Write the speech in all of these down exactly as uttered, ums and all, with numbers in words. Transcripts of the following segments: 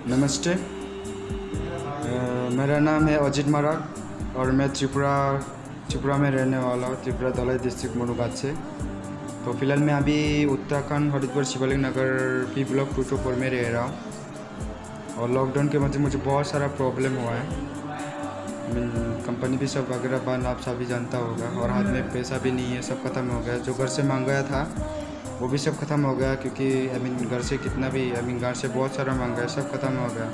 नमस्ते, अ, मेरा नाम है अजीत मराट और मैं त्रिपुरा, त्रिपुरा में रहने वाला हूँ, त्रिपुरा धलाई डिस्ट्रिक्ट मनुघाट से। तो फिलहाल मैं अभी Uttarakhand, Haridwar, Shivalik Nagar, P block two two four में रह रहा हूँ। और लॉकडाउन के वजह से मुझे बहुत सारा प्रॉब्लम हुआ है। I mean, कंपनी भी सब वगैरह बंद, आप सभी जानता होगा, और हाथ में पैसा भी नहीं है, सब खत्म हो गया। जो घर से मांगाया था, वो भी सब खत्म हो गया, क्योंकि, I mean, घर से कितना भी, I mean, घर से बहुत सारा मांगा है, सब खत्म हो गया।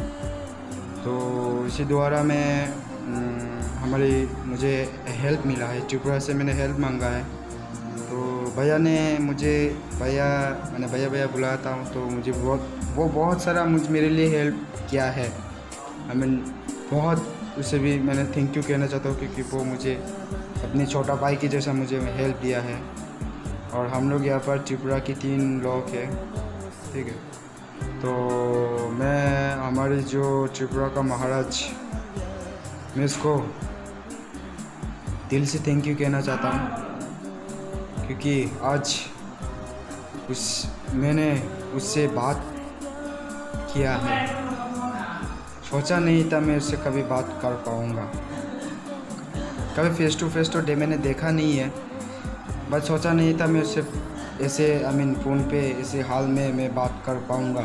तो इसी द्वारा मैं, हम्म, हमारी, मुझे हेल्प मिला है, त्रिपुरा से मैंने हेल्प मांगा है। तो भैया ने मुझे, भैया, मैंने भैया भैया बुलाता हूँ, तो मुझे बहुत, वो बहुत सारा मुझ मेरे लिए हेल्प किया है। I mean, बहुत, उसे भी मैंने थैंक यू कहना चाहता हूँ, क्योंकि वो मुझे अपने छोटा भाई की जैसा मुझे हेल्प दिया है। और हम लोग यहाँ पर त्रिपुरा की तीन लोग हैं, ठीक है। तो मैं हमारे जो त्रिपुरा का महाराज, मैं इसको दिल से थैंक यू कहना चाहता हूँ, क्योंकि आज उस, मैंने उससे बात किया है। सोचा नहीं था मैं उससे कभी बात कर पाऊँगा। कभी फेस टू फेस तो डे मैंने देखा नहीं है, बट सोचा नहीं था मैं उससे ऐसे, I mean, फ़ोन पे ऐसे हाल में मैं बात कर पाऊँगा।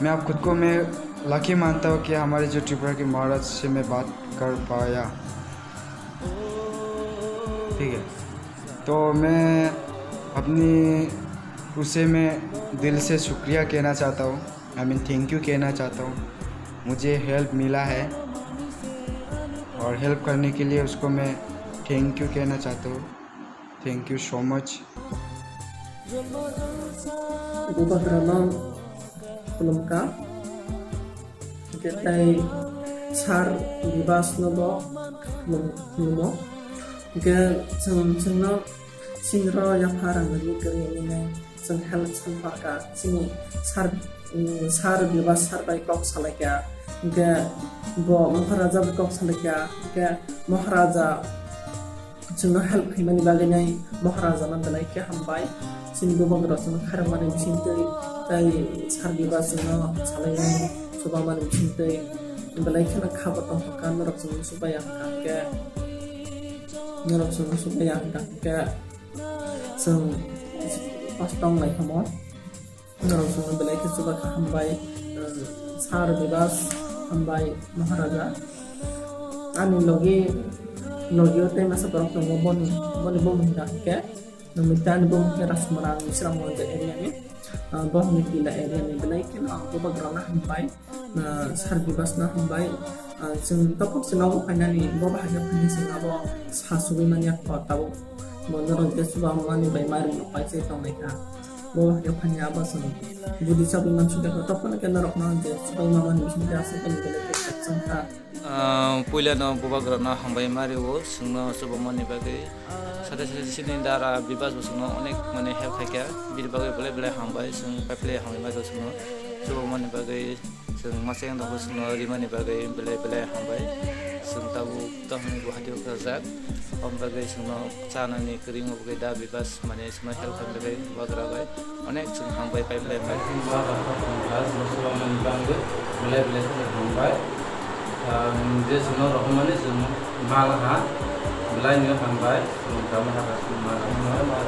मैं आप खुद को, मैं लकी मानता हूँ कि हमारे जो त्रिपुरा के महाराज से मैं बात कर पाया। ठीक है, तो मैं अपनी, उसे मैं दिल से शुक्रिया कहना चाहता हूँ, I mean, थैंक यू कहना चाहता हूँ। मुझे हेल्प मिला है और हेल्प करने के लिए उसको मैं थैंक यू कहना चाहता हूँ। Thank you so much. Bubagrano khulumkha, hwnkhe tei sir Bibas no bo khulum-, khulumo. Hwnkhe chwng, chwngno sinro yapha rangni kwrwi wngwi nai chwng help salpharkha. Chini sir, mm, sir Bibas sir bai kok salaikha, hwnkhe bo Maharaja bai kok salaikha, hwnkhe Maharaja chwngno help khaimani bagwi nai Maharaja no belai khe hambai. Chini bubagra chwngno khairokmani bisingtwi tei sir Bibas chwngno salainai chubamani bisingtwi belai kheno kha bo tongthokha, norok chwngno chubaiya hwnkha hwnkhe, norok chwngno chubaiya hwnkha hwnkhe chwng kos tong lai kha mo. Norok chwngno belai khe chubakha, hambai, um, sir Bibas, hambai Maharaja. Ani logi, logio tei masa borok tongo, boni, boni bumung hwnkha hwnkhe, Nungni tei ani bumung khe Rajmara, ang Bisramganj area ni, ah, Bohni Tila area ni, belai kheno ang bubagrano hambai. Ah, sir Bibas no hambai. Ah, chwng topok se nogo phainani, bo bahai no phainai chwng abo sa sugwi manya kho tabuk. Bo norok je chuba mani bai mari no pai se tong lai kha. Bo bahai no phainai abo chwng budi chagwi man sugwi kho, topok no khe norok no je chuba mani bising khe aswk khe belai khe khakchang kha. Ah, puila no bubagra no hambai mari o, chwng no chuba mani bagwi. Sate sate chini dara Bibas bo chwngno onek mane help khaikha, bini bagwi belai belai hambai, chwng pai phle hambai mari o chwngno chuba mani bagwi. Chwng masa yang dogo chwngno rimani bagwi belai belai hambai. Chwng tabuk tongmani Guwahati o kwrwjak. Aboni bagwi chwngno chanani kwrwngma bagwi da Bibas mane chwngno help khaimani bagwi bubagra bai onek chwng hambai pai belai bai. Chwng bubagra kok chwng kha chwngno chubamani bagwi belai belai khe hambai. Ah, je chwngno rohormani chwng malaha, belaino hambai, chwng tamo hakha chwng malaha.